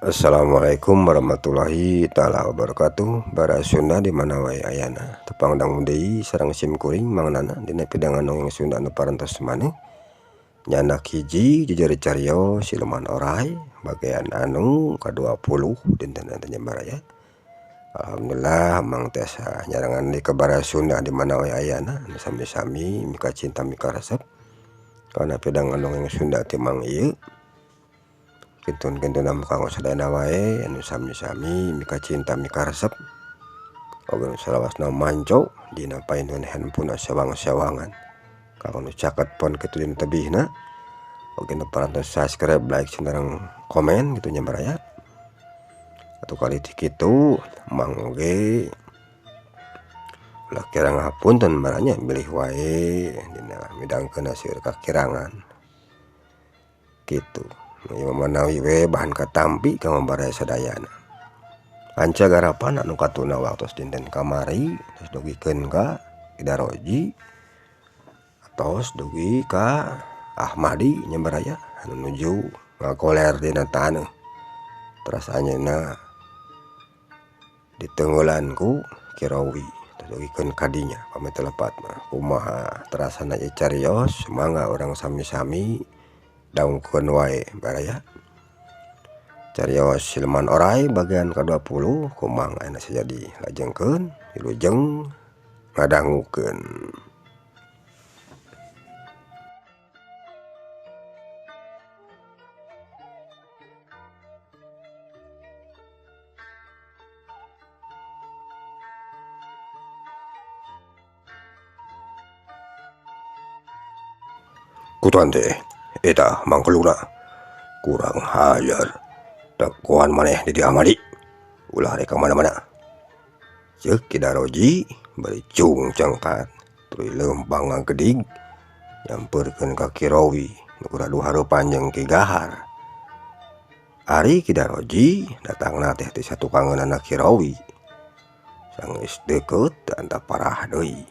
Assalamualaikum warahmatullahi taala wabarakatuh. Bara Sunda di mana wae ayana. Tepang dangu deui sareng sim kuring Mang Nana dina pidangan dongeng Sunda anu parantos maneh. Nyanak hiji jujur carios siluman oray bagian anu ka-20 dinten nya baraya. Alhamdulillah Mang tiasa nyarengan deui ka bara Sunda di mana wae ayana nu sami-sami mika cinta mika resep kana pidangan dongeng Sunda ti Mang ieu. Kintun-kintun kanggo sadayana wae anu sami-sami mika cinta mika resep oge nu salawasna manco dina painun handphone sewang-sewangan kanggo nu caket pon kitu dina tebihna oge nu parantos subscribe like sareng komen kitu nya baraya. Atuh kali ti kitu Mang oge ulah kirang hapunten baranya bilih wae dina midangkeun seueur kakirangan kitu. Ieu manawi we bahan katampi kanggo baraya sadayana. Anca garapan anu katuna waktos dinten kamari tos dugikeun ka Ki Daroji atos dugi ka Ahmadi nya baraya anu nuju ngagoler dina taneuh. Teras anjeunna diteunggulan ku Ki Rowi tos dugikeun ka dinya pami teu lepat mah kumaha terasana ieu carios mangga urang sami-sami daungkeun wae baraya. Carios siluman oray bagian ka-20 kumang ayeuna sajadi lajengkeun wilujeng ngadangukeun. Kutuan teh eta mangkeluna kurang hajar dagoan maneh di Ahmadi ulah rek ka mana-mana. Ceuk Ki Daroji bari cungcengkat tuluy leumpang ngagedig nyamperkeun ka Ki Rowi nu radu hareupan jeung Ki Gahar. Ari Ki Daroji datangna teh ti satukangeunana Ki Rowi sanggeus deukeut teu parah deui.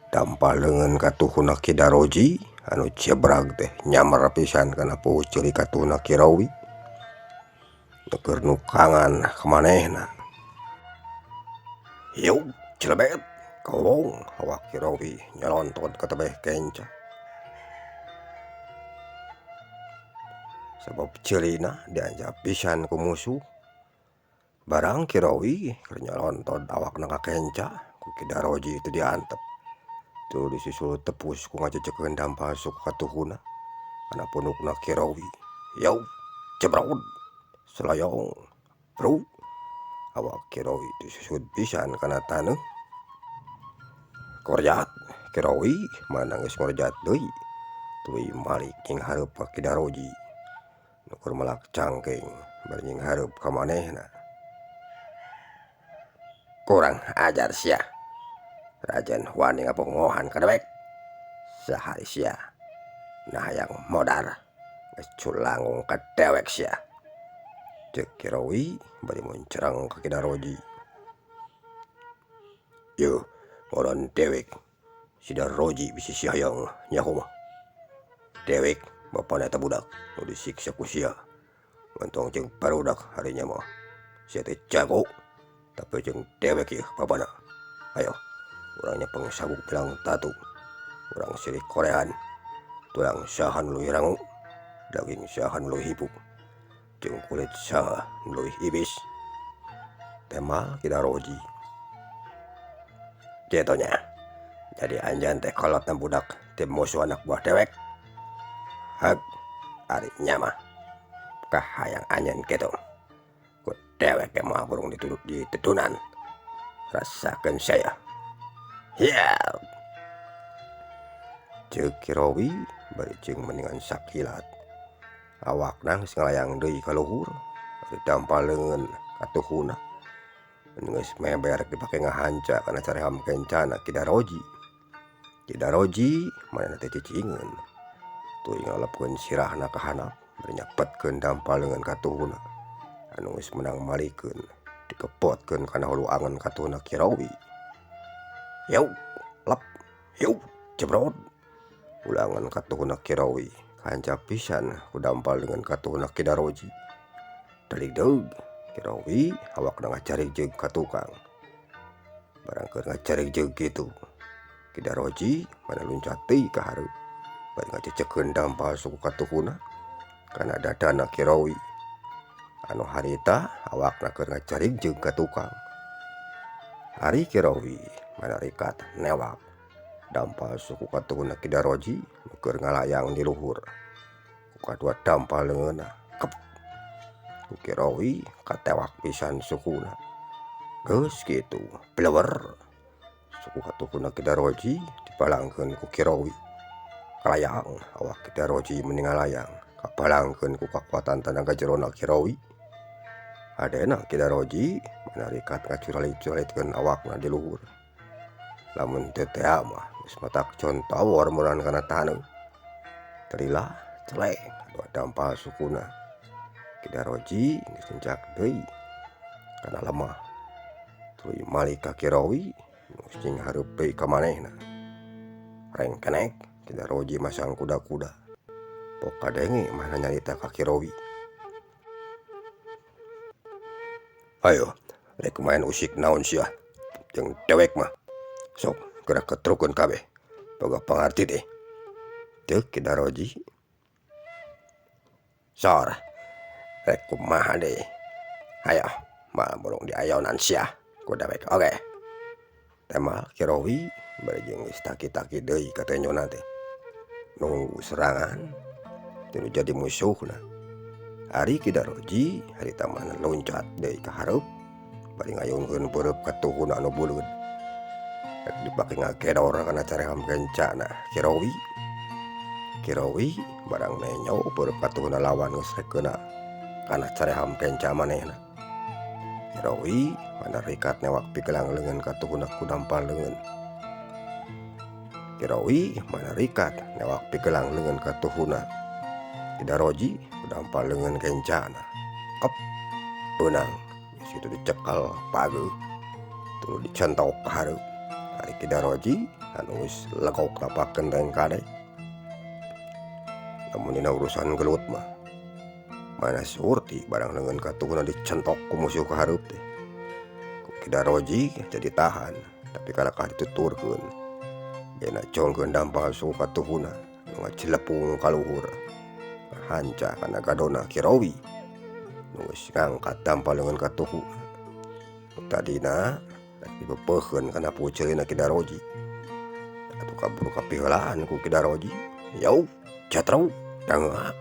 Dampal leungeun katuhuna Ki Daroji anu cebrag teh nyamar pisan kana puhu ceuli katuhuna Ki Rowi keur nukangan ka manehna. Yuk celebet kawong awak Ki Rowi nyalontot ka tebeh kenca. Sabab ceulina dianjap pisan ku musuh. Barang Ki Rowi keur nyalontot awakna ka kenca ku Ki Daroji teu diantep. Tuluy disusul tepus ku ngacecekeun dampal suku katuhuna kana pundukna Ki Rowi. Yau cebrod selayong bro awak Ki Rowi disusut pisan kana taneuh. Korjat Ki Rowi mana geus ngorjat deui tuluy malik jeung hareup ka Ki Daroji nu keur melak cangkeng bari jeung hareup ka manehna. Kurang ajar sia. Rajan wani ngapongohan ka dewek sahari sia nah hayang modar geus culangung ka dewek sia. Ceuk Ki Rowi bari muncerang ka Ki Daroji. Yeuh ngoron dewek si Daroji bisi si hayang nyaho mah. Dewek bapana eta budak nu disiksa ku sia. Montong jeung barudak harinya mah sia teh jago tapi jeung dewek ieu bapana. Ayo urang nyepeng sabuk bilang tatu urang silih korean tulang saha nu leuwih rangu daging saha nu leuwih hipup jeung kulit saha nu leuwih ibis. Tema Ki Daroji. Kitu nya jadi anjeun teh kolotna budak ti musuh anak buah dewek. Hag ari nya mah kahayang anjeun kitu ku dewek ge moal burung ditudunan rasakeun saya. Ya. Ceuk Ki Rowi bari jeung mendingan sakilat. Awakna geus ngalayang deui ka luhur bari dampal leungeun katuhuna. Geus meber dipake ngahanca kana careham kencana Ki Daroji. Ki Daroji manehna teh cicingeun. Tuluy ngalepkeun sirahna ka handap bari nyepetkeun dampal leungeun katuhuna. Anu geus meunang malikeun dikepotkeun kana hulu angen katuhuna Ki Rowi. Yuk lep yuk jebrod ulangan katuhuna Ki Rowi kanca pisan ku dampal dengan katuhuna Ki Daroji. Daligdeug Ki Rowi awakna ngacarijeg ka tukang. Barang keur ngacarijeg kitu Ki Daroji mana luncat deui ka hareup bari ngacecekeun dampal suku katuhuna kana dadana Ki Rowi anu harita awakna keur ngacarijeg ka tukang. Ari Ki Rowi mana rikat newak dampal suku katuhuna Ki Daroji nu keur ngalayang di luhur. Ku kadua dampal leungeunna kep ku Ki Rowi katewak pisan sukuna. Geus kitu blewer suku katuhuna Ki Daroji dipalangkeun ku Ki Rowi. Kalayang awak Ki Daroji meni ngalayang kapalangkeun ku kakuatan tanaga jerona Ki Rowi. Hadena Ki Daroji mana rikat ngacuralit-curalitkeun awakna di luhur. Lamun teu tea mah geus matak contowor meureun kana taneuh. Telilah celeng kadua dampal sukuna. Ki Daroji geus nincak deui kana lemah. Tuluy malik ka Ki Rowi geus nying hareup deui ka manehna. Rengkenek Ki Daroji masang kuda-kuda. Pok kadenge manehna nyarita ka Ki Rowi. Ayo rek maen usik naon sia jeung dewek mah. Sok geura ketrukeun kabeh boga pangarti teh. Ceuk Ki Daroji. Sor rek kumaha deui. Hayo moal bolong diayonan sia ku dewek oge. Temal Ki Rowi bari jeung geus taki-taki deui ka tenyona teh. Nunggu serangan teu jadi musuhna. Ari Ki Daroji harita mah loncat deui ka hareup bari ngayungkeun peureub katuhuna anu buleud. Rek dipake ngagedor kana careham kencana Ki Rowi. Ki Rowi barang nenyo peureub katuhuna lawan geus rek keuna kana careham kenca manehna. Ki Rowi mana rikat newak pigelang leungeun katuhuna ku dampal leungeun. Ki Rowi mana rikat newak pigelang leungeun katuhuna Ki Daroji ku dampal leungeun kencana. Kep beunang geus kitu dicekal pageuh tuluy dicentok ka hareup. Ari Ki Daroji anu geus legok tapak genteng kade. Lamun dina urusan gelut mah mana surti barang leungeun katuhuna dicentok ku musuh ka hareup teh. Ku Ki Daroji jadi tahan tapi kalakah dituturkeun. Bena congkeun dampal suku katuhuna nu ngacilepung ka luhur. Hanca kana gadona Ki Rowi nu geus ngangkat dampal leungeun katuhuna. Nu tadina rek dipepeuheun kana puceurina Ki Daroji. Atuh kaburu kapiheulaan ku Ki Daroji. Yaup catruk dangeak.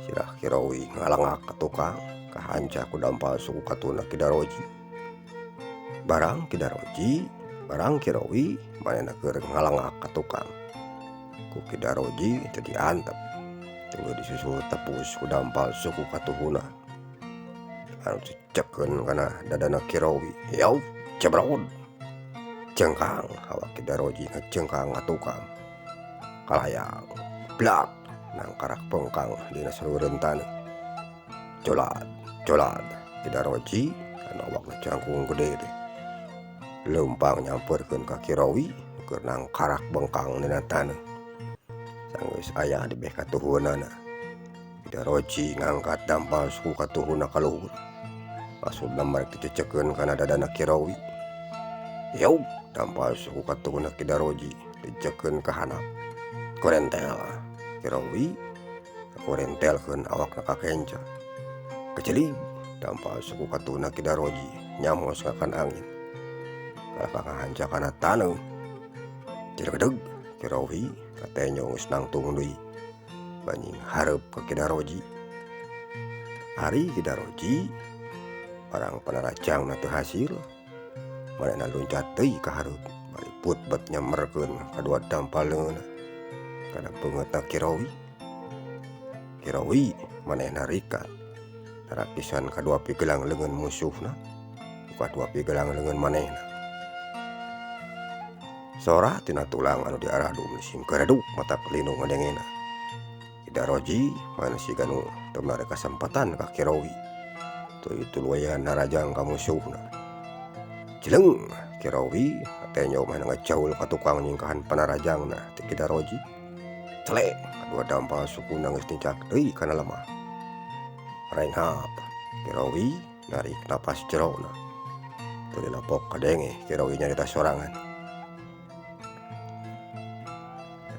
Sirah Ki Rowi ngalangak ka tukang kahanca ku dampal suku katuhuna Ki Daroji. Barang Ki Daroji barang Ki Rowi manehna keur ngalangak ka tukang. Ku Ki Daroji teu diantep. Tuluy disusul tepus ku dampal suku katuhuna anu dicekeun kana dadana Ki Rowi. Yaup cebrod cengkang awak Ki Daroji ngacengkang ka tukang. Kalayang blak nangkarak bengkang dina salureun taneuh. Colad colad Ki Daroji anu awakna jangkung gede teh leumpang nyamperkeun ka Ki Rowi keur nangkarak bengkang dina taneuh. Sanggeus aya di beh katuhunana. Ki Daroji ngangkat dampal suku katuhuna ka luhur. Maksudna marek dicecekeun kana dadana Ki Rowi. Yaup dampal suku katuhuna Ki Daroji dicekeun ka handap. Korentel Ki Rowi korentelkeun awakna ka kenca. Kecelig dampal suku katuhuna Ki Daroji nyamos ngakan angin. Kalakah kahanca kana taneuh. Ciregedeg Ki Rowi katenyo geus nangtung deui banying hareup ka Ki Daroji. Ari Ki Daroji barang panarajangna teu hasil manehna luncat deui ka hareup bari putbet nyamerkeun kadua dampal leungeunna kana beungeutna Ki Rowi. Ki Rowi manehna rikat narakisan kadua pigelang leungeun musuhna ku kadua pigelang leungeun manehna. Sora tina tulang anu diaradum sing kereduk mata pelindung ngadengena. Ki Daroji mana siga nu teu mere kasempatan ka Ki Rowi. Tuluy tuluyan narajang ka musuhna. Jeleng Ki Rowi katenyo mah ngajaul ka tukang nyingkahan panarajangna ti Ki Daroji. Celek kadua dampal sukuna geus nincak deui kana lemah. Renghap Kirowi narik napas jerona. Teu dilapok kadenge Kirowi nyarita sorangan.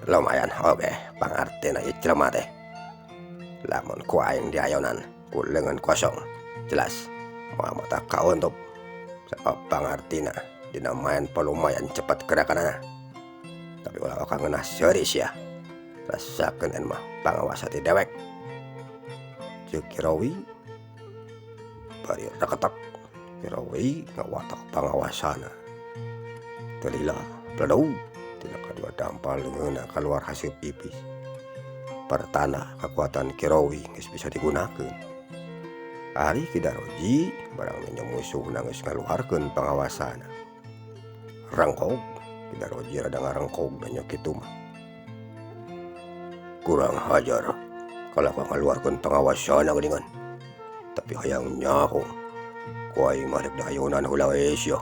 Lumayan oge pangartina ieu jelema teh. Lamun ku aing diayonan ku leungeun kosong jelas moal mata kauntup. Sabab pangartina dina maen palumayan cepet gerakanana. Tapi ulah waka ngeunah seuri sia. Rasakeun en mah pangawasa ti dewek. Ceuk Kirowi bari reketek. Kirowi ngawatak pangawasana. Teu lila pledug tina kadua dampal leungeunna kaluar haseup ipis. Pertanda kakuatan Kirowi geus bisa digunakeun. Ari Ki Daroji barang nenjo musuhna geus ngaluarkeun pangawasana. Rengkog Ki Daroji rada ngarengkog nenjo kitu mah. Kurang hajar kalah ngaluarkeun pangawasana geuningan. Tapi hayang nyaho ku aing mah rek dahayunan heula we sia.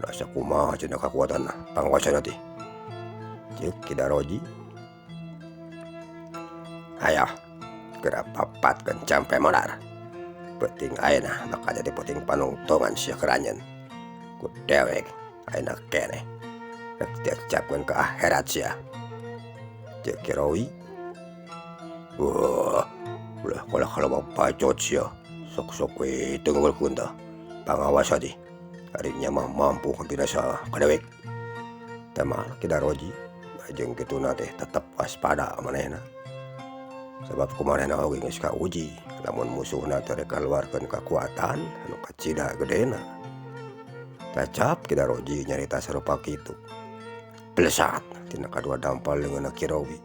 Rasa kumaha cenah kakuatan pangawasana teh. Ceuk Ki Daroji. Hayoh geura papatkeun campe modar. Peuting ayeuna bakal jadi peuting panungtungan sia keur anjeun. Ku dewek ayeuna keneh rek diacapkeun ka akhirat sia. Ceuk Kirowi. Wah, ulah kalah kaloba bacot sia. Sok-sok we teu ngeukeun tah pangawasa teh. Ari nya mah mampu binasa ka dewek. Tah Ki Daroji jeung kituna teh tetep waspada manehna. Sabab kumanehna oge geus kauji lamun musuhna teh rek ngaluarkeun kakuatan anu kacida gedena. Cacap Ki Daroji nyarita sarupa kitu. Plesat tina kadua dampal leungeunna Kirowi.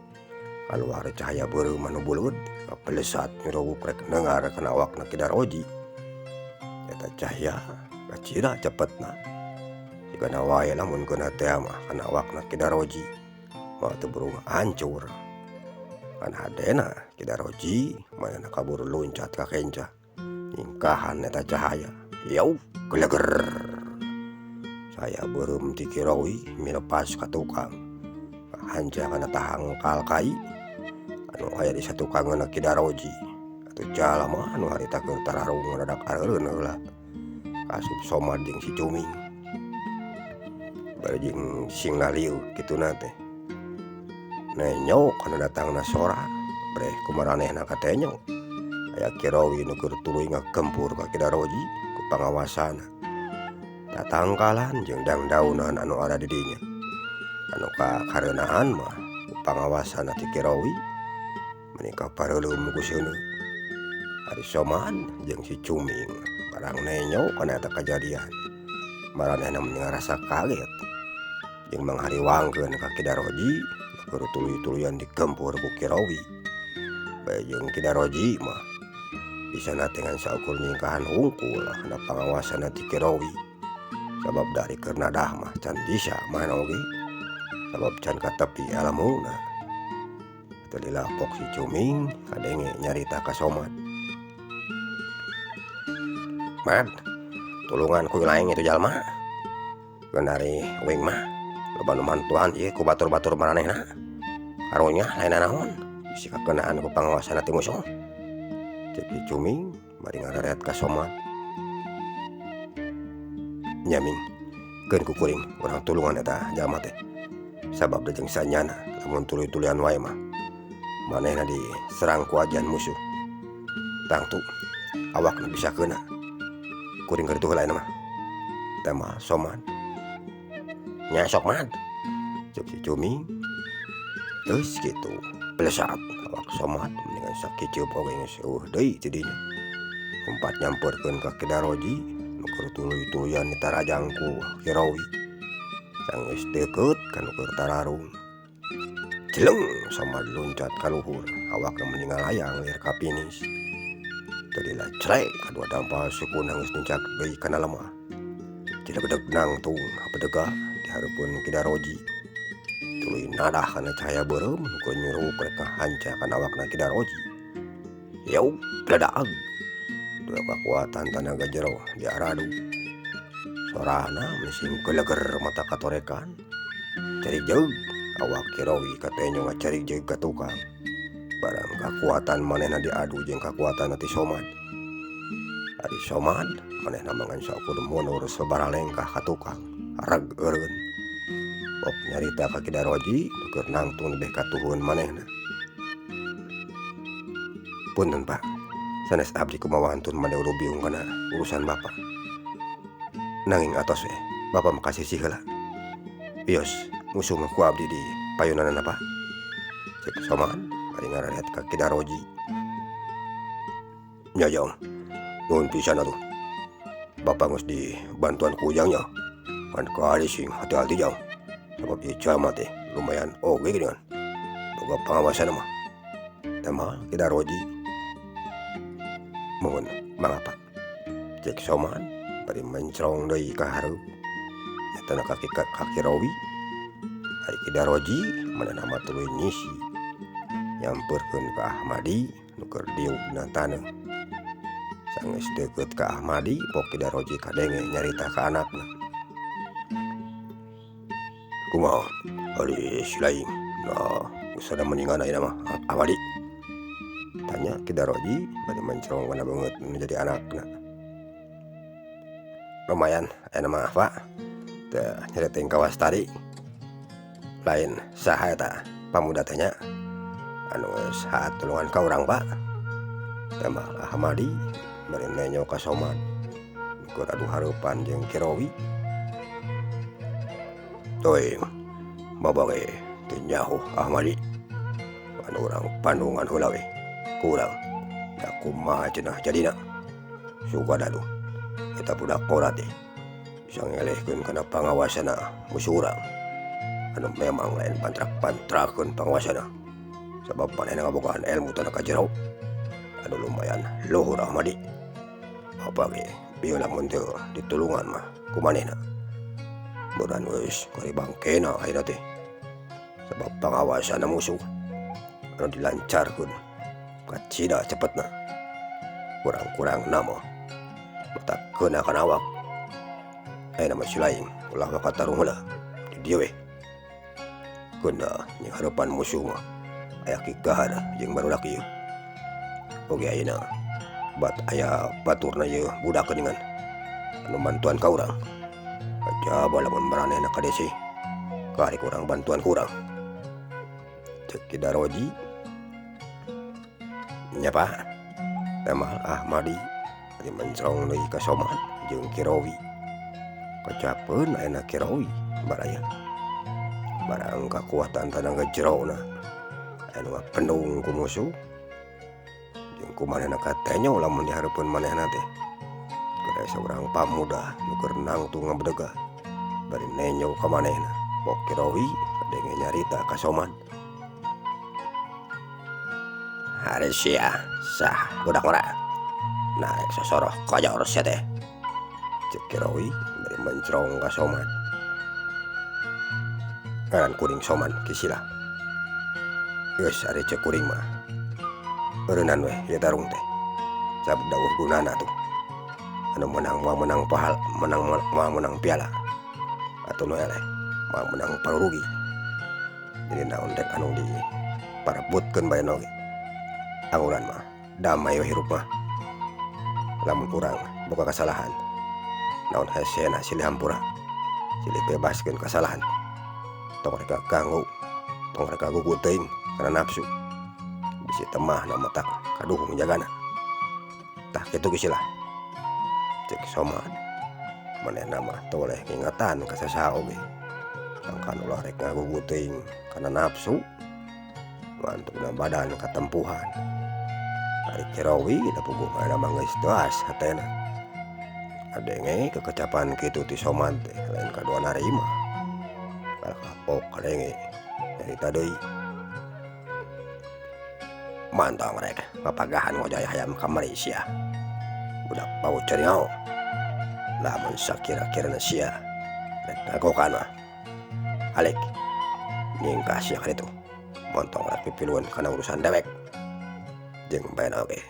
Kaluar cahaya beureum anu buleud kapelesat nyurowuk rek neungar kana awakna Ki Daroji. Eta cahaya kacida cepetna. Sigana wae lamun keuna teh mah kana awakna Ki Daroji. Mah teu burung hancur. Kan hadena Ki Daroji manehna kabur luncat ka kenca. Nyingkahan eta cahaya. Yauh geleger. Cahaya beureum ti Kirowi milepas ka tukang. Hanca kana tahangkal kai anu aya di satukangeunna Ki Daroji. Atuh jalma anu harita keur tararung rada kareureun heula. Asup Somad jeung si Cuming. Bari jeung sing lalieu kituna teh. Nenyo kana datangna sora breh kumaranehna katenyo. Aya Kirowi nu keur tuluy ngagempur ka Ki Daroji ku pangawasana. Tatangkalan jeung dangdaunan anu ada di dinya. Anu kakareunaan mah ku pangawasana ti Kirowi meni kapareuleum ku seuneu. Ari Somad jeung si Cuming barang nenyo kana eta kajadian. Maranehna meni ngarasa kaget jeung manghariwangkeun ka Ki Daroji keur tuluy-tuluyan digempur ku Kirowi. Bae jeung Ki Daroji mah bisa teh ngan saukur nyingkahan hungkul kana pangawasana ti Kirowi. Sabab dari keur nadah mah can bisa manehna oge. Sabab can katepi alamuna. Teu dilapok si Cuming kadenge nyarita ka Somad. Mad, tulungan ku laing itu jalma. Keun ari uing mah loba nu mantuan ieu ku batur-batur maranehna. Karunya lain nanaon bisi kakenaan ku pangawasana ti musuh. Ceuk si Cuming bari ngareret ka Somad. Nya Ming, keun ku kuring urang tulungan eta jalma teh. Sabab da jeung sanyana lamun tuluy-tuluyan wae mah manehna diserang ku ajian musuh. Tangtu awakna bisa keuna. Kuring keur ditu heula ayeuna mah. Teh mah Somad. Nya sok Mad. Ceuk si Cuming. Geus kitu plesat awak Somad mendingan sakiceup oge geus eueuh deui ti dinya. Umpat nyamperkeun ka Ki Daroji nu keur tuluy-tuluyan ditarajang ku Kirowi. Sanggeus deukeut ka nu keur tararung. Jeleng Somad luncat ka luhur awakna meni ngalayang lir ka pinis. Teu lila crek kadua dampal sukuna geus nincak deui kana lemah. Cilegdeg nangtung bedega di hareupeun Ki Daroji. Tuluy nadah kana cahaya beureum nu keur nyuruwuk rek ngahanca kana awakna Ki Daroji. Yaup bledag. Dua kakuatan tanaga jero diaradu. Sorana meni geleger mata katorekan. Carijeug awak Kirowi katenyo ngacarijeug ka tukang. Barang kakuatan manehna diadu jeung kakuatan ti Somad. Ari Somad manehna mah ngan saukur mundur sabaraha lengkah ka tukang reg eureun. Pok nyarita ka Ki Daroji nu keur nangtung lebih katuhun manehna. Punten Pak, sanes abdi kumaha wantun made urubiung kana urusan Bapak. Nanging atos we, Bapak mah kasisi heula. Wios, musuh mah ku abdi di payunanana Pak. Cek Somad bari ngarareat ka Ki Daroji. Nya jang, nuhun pisan atuh. Bapak geus dibantuan ku ujang nya. Ngan kali sing hati-hati jang. Sabab ieu jalma teh lumayan oge geuningan. Boga pangawasan mah. Tah Ki Daroji. Muhun mangga Pak. Cek Somad bari mencrong deui ka hareup. Nyatana ka Ki Rowi. Ari Ki Daroji manehna mah tuluy nyisi. Nyamperkeun ka Ahmadi nu keur diuk dina taneuh. Sanggeus deukeut ka Ahmadi, pok Ki Daroji kadenge nyarita ka anakna. Kumaha ari si laing nah geus rada mendingan ayeuna mah Ahmadi? Tanya Ki Daroji bari mencrong kana beungeut nu jadi anakna. Lumayan ayeuna mah Pak, teu nyeri teuing kawas tadi. Lain saha eta pamuda teh nya anu geus haat tulungan ka urang Pak? Tembak Ahmadi bari nenjo ka Somad nu keur adu hareupan jeung Ki Rowi. Teuing Bapak ge teu nyaho Ahmadi. Anu urang pandungan heula we ku urang. Da kumaha cenah jadina. Sugan atuh eta budak ngora teh bisa ngelehkeun kana pangawasanna musuh urang. Anu memang lain pantrak-pantrakeun pangawasanna. Sabab manehna ngabogaan ilmu tanah ka jero. Anu lumayan luhur Ahmadi. Bapak ge bieu lamun teu ditulungan mah ku manehna. Beuran geus kari bangkena ayeuna teh. Sabab pangawasanna musuh anu dilancarkeun kacida cepetna. Kurang-kurangna mah matak keuna kana awak. Ayeuna mah si laing ulah waka tarung heula di dieu we. Keuna jeung hareupan musuh mah aya Ki Gahar jeung barudak ieu. Oge ayeuna bat aya baturna ieu budak geuningan anu bantuan ka urang. Kajaba lamun maranehna ka desi kari kurang bantuan ku urang. Ceuk Ki Daroji. Nya Pak, tembal Ahmadi bari mencrong deui ka Somad jeung Ki Rowi. Kacapeun ayeuna Ki Rowi baraya. Barang kakuatan tanaga jerona anu ngapendung ku musuh. Jeung ku manehna katenyo lamun dihareupeun manehna teh. Keur aya saurang pamuda nu keur nangtung ngabedegah bari nenjo ka manehna. Pok Ki Rowi kadenge nyarita ka Somad. Ari sia sah budak ngora. Nah rek sosoroh kojor sia teh. Ceuk Ki Rowi bari mencrong ka Somad. Ngaran kuring Somad Ki Sila. Geus ari ceuk kuring mah eureunnan we ieu tarung teh. Sabab dawuh gunana tuh. Anu meunang moal meunang pahala, menang moal meunang piala. Atuh nu eleh moal meunang parurugi. Jadi naon rek anu diparebutkeun bae oge. Anguran mah damai we hirup mah. Lamun urang boga kasalahan, naon hesena silih hampura, silih bebaskeun kasalahan. Tong rek ganggu, tong rek gugu teuing kana nafsu. Bisi temah na matak kaduhung jagana. Tah kitu geus lah. Ceuk Somad manehna mah teu boleh ngingetan ka sasaha oge. Sangkan ulah rek ngagugu teuing kana nafsu. Mantupna badan katempuhan. Ari Ki Rowi da puguh manehna mah geus teuas hatena. Kadenge kekecapan kitu ti Somad teh lain kadua narima. Kalah kapok kadenge nyarita deui. Mantong rek papagahan ngojay hayam kamari sia. Budak bau ceringau. Lamun sakira-kirana sia rek ngagokan mah. Alik nyingkah sia ka ditu. Montong rek pipilueun kana urusan dewek. Jeung bae oge.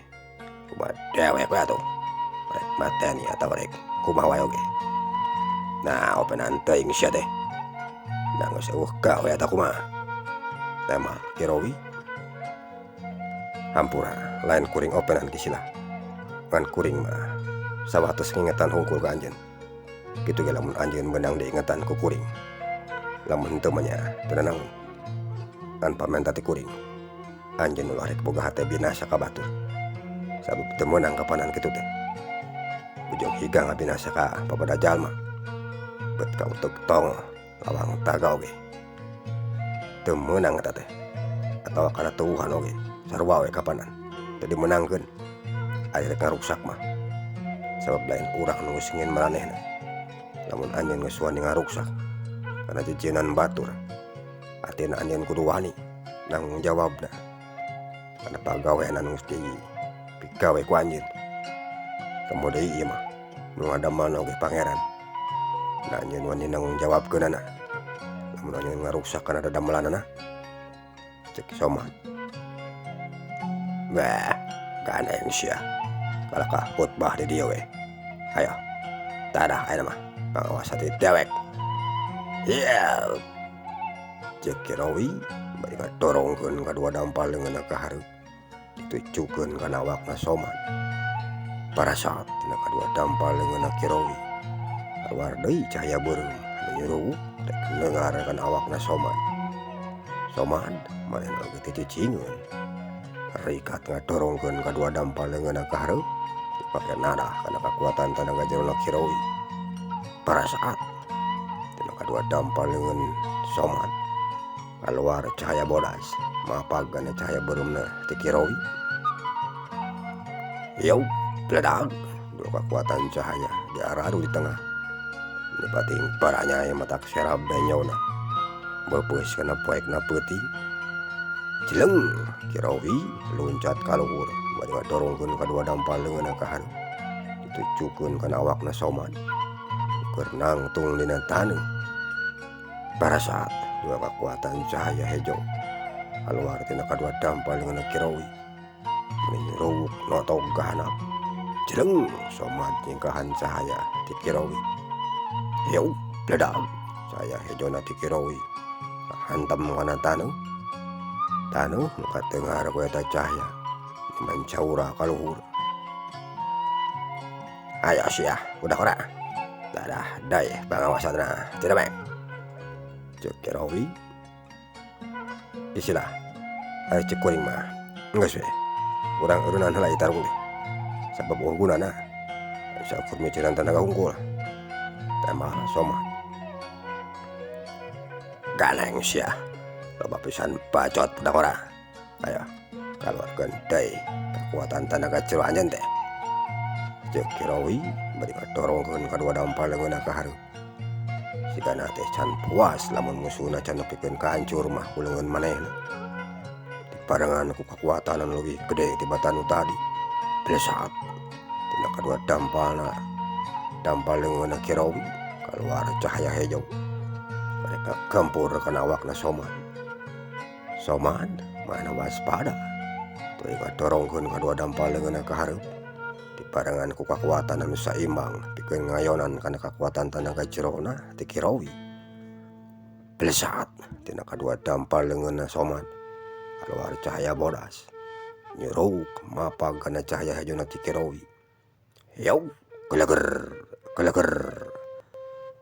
Kumaha dewek we atuh. Rek mateni atawa rek kumaha wae oge. Nah, openan teuing sia teh. Da geus eueuh gawe eta kumaha. Tembal Ki Rowi. Hampura lain kuring openan Ki Sila. Ngan kuring mah Sawates ngingetan hungkul ka anjeun. Kitu ge lamun anjeun meunang diingetan ku kuring. Lamun henteu mah nya teu nanaon. Ngan pamenta ti kuring, anjeun ulah rek boga hate binasa ka batur. Sabab teu meunang kapanan kitu teh. Ujung higa ngabinasa ka papada jalma. Bet ka uteuk tongo lawang taga oge. Teu meunang eta teh. Atawa kana tuwuhan oge sarua we kapanan. Teu dimeunangkeun. Ari rek ngaruksak mah. Sabab lain urang nu geus ngieun maranehna. Lamun anjeun geus wani ngaruksak kana jejeunan batur, artina anjeun kudu wani nanggung jawabna kana pagawean anu geus dipigawe ku anjeun. Komo deui ieu mah nu ngadamel oge pangeran. Da anjeun wani nanggung jawabkeunana. Lamun anjeun ngaruksak kana dadamelanana, ceuk Somad. Bah, gandeng sia. Kalakah khutbah di dieu we. Hayo, tadah ayeuna mah pangawas hati dewek. Hieuh. Ceuk Ki Rowi bari ngadorongkeun kadua dampal leungeunna ka hareup. Ditujukeun kana awakna Somad. Parasat dina kadua dampal leungeunna Ki Rowi. Kaluar deui cahaya beureum anu nyuruwuk rek neungar kana awakna Somad. Somad manehna oge teu cicingeun. Rikat ngadorongkeun kadua dampal leungeunna ka hareup dipake nadah kana kakuatan tanaga jerona Ki Rowi. Parasat dina kadua dampal leungeun Somad kaluar cahaya bodas mapag kana cahaya beureumna ti Ki Rowi. Yeuh, bledag dua kakuatan cahaya diaradu di tengah. Dipating paranyai matak serab denyona. Beupeus kana poekna peuting. Jeleng Ki Rowi luncat ka luhur bari ngadorongkeun kadua dampal leungeunna ka hareup. Ditujukeun kana awakna Somad. Keur nangtung dina taneuh. Parasat dua kakuatan cahaya hejo kaluar tina kadua dampal leungeunna Ki Rowi. Meni nyuruwuk notog ka handap. Jeleng Somad nyingkahan cahaya ti Ki Rowi. Yeuh, bledag cahaya hejona ti Ki Rowi hantam kana taneuh. Taneuh nu katengar ku eta cahaya mancaura ka luhur. Ayo sia, udah ora. Dadah deui pangawasanna teu demek. Ceuk Ki Rowi. Isilah ari ceuk kuring mah geus we. Urang eureunnan heula ieu tarung teh. Sabab eueuh gunana. Saukur miceran tanaga hungkul. Tambah Somad. Ganeng sia. Loba pisan bacot budak ora. Ayo kaluarkeun deui kakuatan tanaga jero anjeun teh. Ceuk Ki Rowi bari ngadorongkeun kadua dampal leungeunna ka hareup. Sigana teh can puas lamun musuhna can nepikeun kahancur mah ku leungeun manehna. Dibarengan ku kakuatan anu leuwih gede tibatan nu tadi. Blesat tina kadua dampalna dampal leungeunna Ki Rowi kaluar cahaya hejo. Mereka gempur kana awakna Somad. Somad mana waspada. Tuluy ngadorongkeun kadua dampal leungeunna ka hareup. Dibarengan ku kakuatan anu saimbang pikeun ngayonan kana kakuatan tanaga jerona ti Ki Rowi. Blesat tina kadua dampal leungeunna Somad kaluar cahaya bodas. Nyuruwuk mapag kana cahaya hejona ti Ki Rowi. Yeuh, geleger geleger.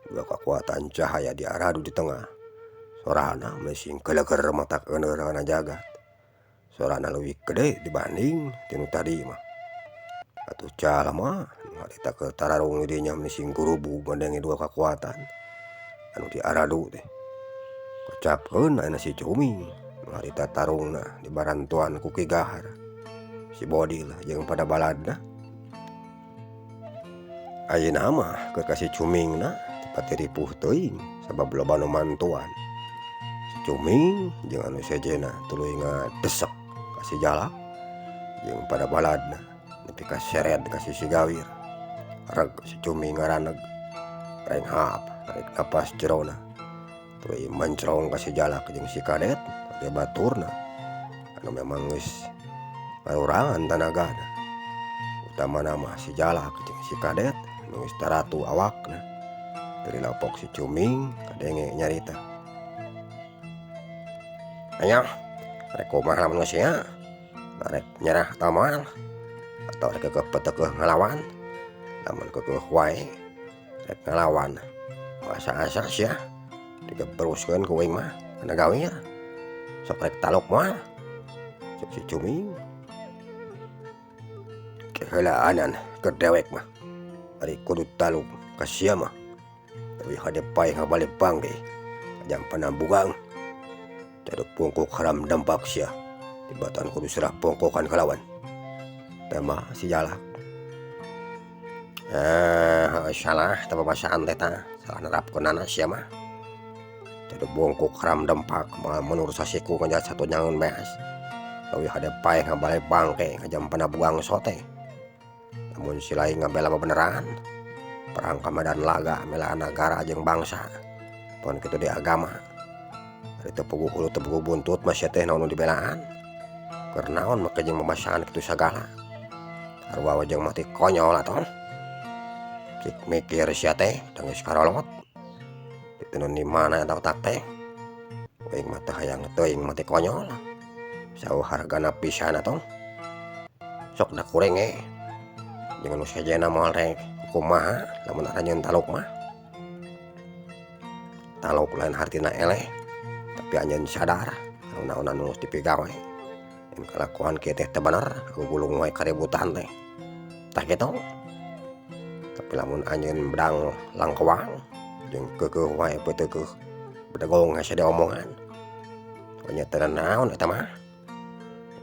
Dua kakuatan cahaya diaradu di tengah. Sorana mesing geleger matak euneur kana jagat. Sorana leuwih gede dibanding ti nu tadi mah. Atuh jalma nu harita keur tararung di dinya mesing gurubug ngadenge dua kakuatan anu diaradu teh. Kocapkeun ayeuna si Cuming nu harita tarungna dibarantuan ku Ki Gahar. Si Bodil jeung pada baladna. Ayeuna mah keur ka si Cumingna teu ripuh teuing sabab loba nu mantuan. Si Cuming jeung anu sejenna tuluy ngadesek ka si Jalak jeung pada baladna nepi ka seret ka sisi gawir. Reg si Cuming ngaraneg renghap narik napas jerona. Tuluy mencrong ka si Jalak jeung si Kadet oge baturna anu memang geus ngarurangan tanagana. Utamana mah si Jalak jeung si Kadet nu geus taratu awakna. Teu dilapok si Cuming kadenge nyarita. Ayo, rek kumaha lamun sia? Rek nyerah atawa moal? Atau rek keukeuh petekeuh ngalawan? Lamun keukeuh wae rek ngalawan asa-asa sia digebruskeun ku uing mah kana gawir. Sok rek taluk moal cek si Cuming. Keheulaanan keur dewek mah ari kudu taluk ka sia mah leuwih hade paeh ngabalik bangke jang panambugang. Caduk bungkuk haram dempak sia tibatan kudu serah bongkokan kalawan. Tama si Jalak. Salah teh babasaan teh tah salah nerapkeunana sia mah. Caduk bungkuk haram dempak moal mundur sasiku ngajat satu nyangeun beas. Leuwih hade paeh ngabalik bangke ngajam panabugang sote. Lamun si lain ngabela beneran perang ka medan laga melaan nagara jeung bangsa. Pon kitu di agama. Ari teu puguh hulu teu puguh buntut mah sia teh naon nu dibelaan. Keur naon make jeung babasaan kitu sagala. Sarua we jeung mati konyol atuh. Cik mikir sia teh da geus karolot. Ditenun di mana eta otak teh. Uing mah teu hayang teuing mati konyol. Sauh hargana pisan atuh. Sok da kuring ge. Jeung nu sejenna moal rek kumaha lamun aranjeun taluk mah. Taluk lain hartina eleh tapi anjeun sadar naon-naonan nu geus dipigawe. Jeung kalakuan kieu teh teu bener gugulung wae kaributan teh. Tah kitu. Tapi lamun anjeun bedang langkewang jeung keukeuh wae peuteukeuh bedegong hese diomongan. Nya teu naon eta mah.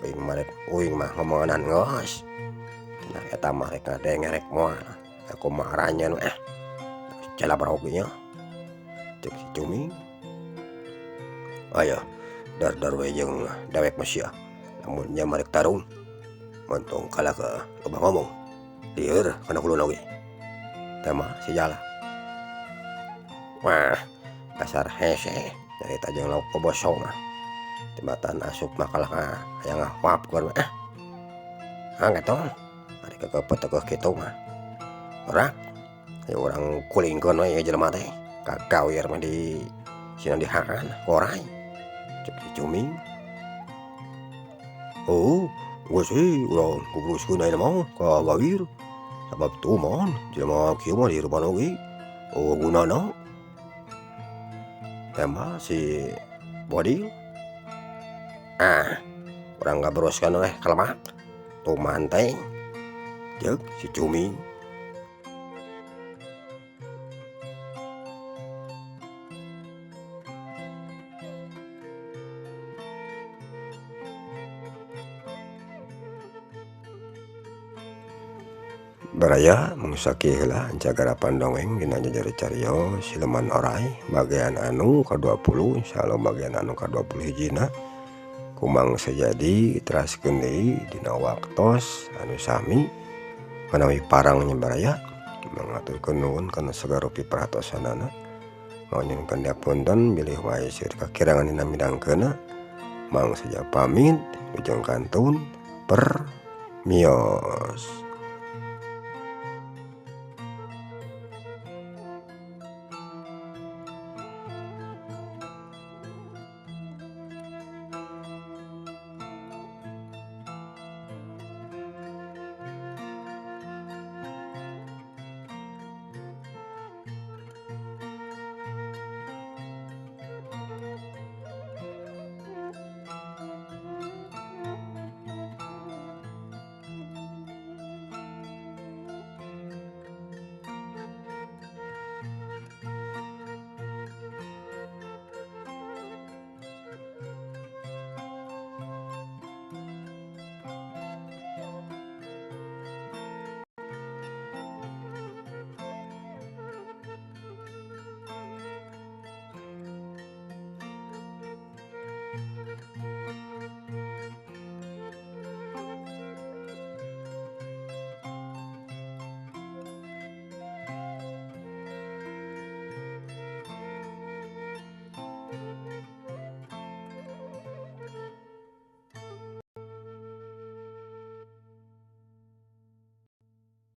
Uing mah rek uing mah ngomonganan geus. Nah eta mah rek ngadenge rek moal. Kumaha aranjeun mah calabrog nya. Cek si Cuming. Aya dar-dar we jeung dewek mah sia. Lamun nya mah rek tarung montong kalah ka loba ngomong. Lieur kana huluna oge. Tah mah si Jalak. Wah dasar hese nyarita jeung lauk boboso mah. Tibatan asup mah kalah ka hayang ngahuapkeun we ah. Ah kitu ari keukeuh peuteukeuh kitu mah. Ora aya urang kulingkeun we ieu jelema teh. Kagawir mah di sina dihaan koray. Cek si Cuming. Oh, geus euy urang kubruskeun ayeuna mah ka gawir. Sabab tuman jelema kieu mah dihirupan oge eueuh gunana. Tah si Bodil. Ah, urang ngabruskeun we ka lebak. Tuman teh. Ceuk si Cuming. Baraya mangsa heula cagarapan dongeng dina jajari carios Siluman Oray bagian anu ka-20 insyaallah bagian anu ka-20 hijina kumang sejadi teraskeun deui dina waktos anu sami manawi parang nya baraya mangaturkeun nuhun kana sagala rupi perhatosanana manyuhunkeun diapunten bilih wae seueur kakirangan dina midangkeunna Mang Seja pamit ujung kantun permios.